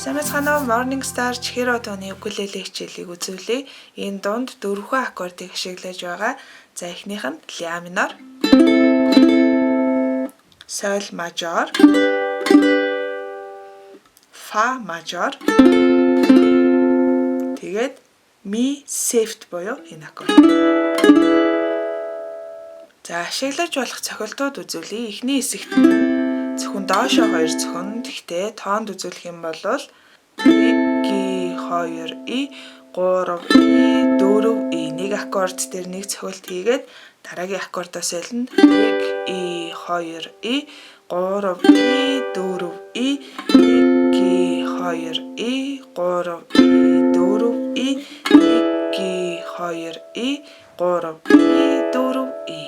Сайн байцгаана уу? Morning Star Чихэро тооны укулеле хичээлийг үзүүлье. Энэ дунд дөрвөн аккордыг ашиглаж байгаа. За эхнийх нь ля минор, соль мажор, фа мажор, тэгээд ми сефт буюу энэ аккорд. За ашиглаж болох цохилтууд үзүүлье. Эхний хэсэгт зөвхөн доошоо хоёр цохино. Гэхдээ тоонд үзүүлэх юм бол 1 2 И 3 И 4 И нэг аккорд дээр нэг цохилт хийгээд дараагийн аккордоос элнэ. 1 И 2 И 3 И 4 И 1 2 И 3 И 4 И 1 2 И 3 И 4 И.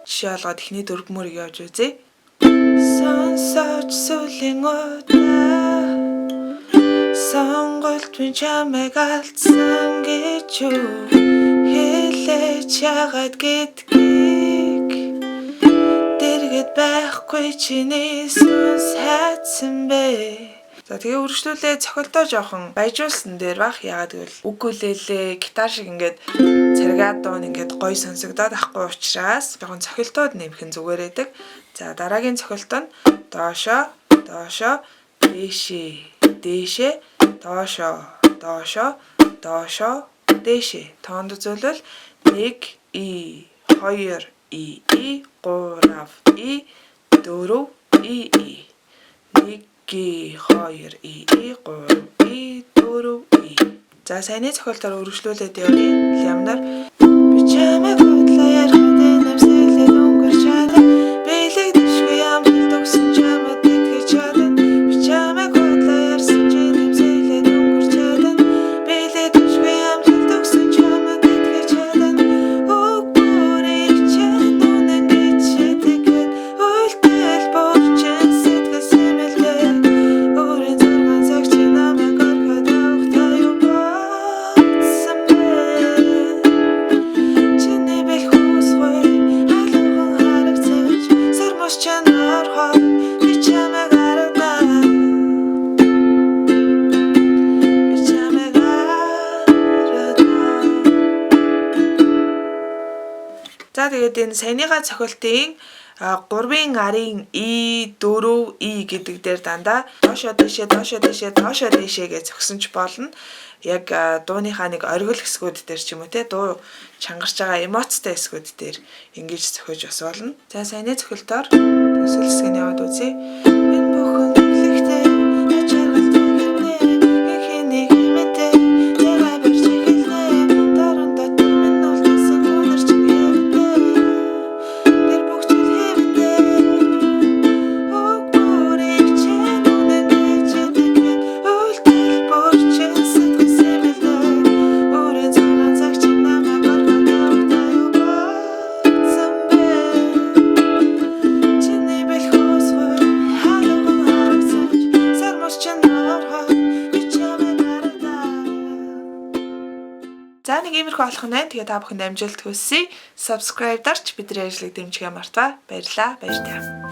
Жишээ олгоод эхний дөрөв мөрийг явж үзье. Сонсооч сүлийн удаа сонголт минь чамайг алдсан гэж юу хэлээч яагаад гэдгийг дэргэд байхгүй чиний сүнс хайцсан бэ. За тэгээ үргэлжлүүлээ цохилтоо жоохон баяжуулсан дээр бах. Яагаад гэвэл укулеле гитар шиг ингээд царгаа дуун ингээд гоё сонсогдоод ахгүй учраас жоохон цохилтоод нэмэх нь зүгээр байдаг. За дараагийн цохилт нь доошоо доошоо дээшээ дээшээ доошоо доошоо доошоо дээшээ. Тоонд үзүүлвэл 1 И 2 И И 3 И 4 И И 1 2 И И 3 И 4 И. За саяны цохилтоор үргэлжлүүлээд явъя. Ля минор. Би чамайг худлаа ярихад нэмсэлээд өнгөрч чадна. Бэлэгдэшгүй амжилт өгсөн чамд итгэж чадна. Би чамайг худлаа ярьсан чи нэмсэлээд өнгөрч чадна. Бэлэгдэшгүй амжилт өгсөн чамд итгэж чадна. Үг бүрийг чинь үнэн гэж шидэхэд үлдэл бүрчин сэтгэл сэмэлдээ. Өөрийн 6 цаг чи намайг орхиод явахдаа юу бодсон бэ? Чиний бэлхүүс гоё халуухан харагцаж сармус чинь орхоод би чамайг харагдаа. Би чамайг харагдаа. За тэгээд энэ саяныхаа цохилтын 3-ын арын И 4 И гэдэг дээр дандаа доошоо дээшээ доошоо дээшээ доошоо дээшээ гэж зогсон ч болно. Яг дууныхаа нэг оргил хэсгүүд дээр ч юм уу те дуу чангарч байгаа эмоцтой хэсгүүд дээр ингэж зохиж бас болно. За саяны цохилтоор төсөл хэсэг нь яваад үзье. Энэ бүхэн гэрлэгтэй ач жаргалтай гинэ хэнийг хэмэдэ зайгаа барьж эхэлнэ дорн дотор минь үлдсэн үнэр чинь хэвдэ тэр бүх зүйл хэвдэ үг бүрийг чинь үнэн гэж итгэхэд үлдэл бүрчин сэтгэл сэмэлдэ өөрийн 6 цаг чинь намайг орхиод явахдаа юу бодсон бэ? Чиний бэлхүүс гоё халуухан харагцаж сармус чинь орхоод би чамайг харагдаа. За нэг иймэрхүү болох нь байна. Тэгээ та бүхэнд амжилт хүсье. Subscribe дарч бидний ажлыг дэмжихээ мартваа. Баярлалаа. Баяртай.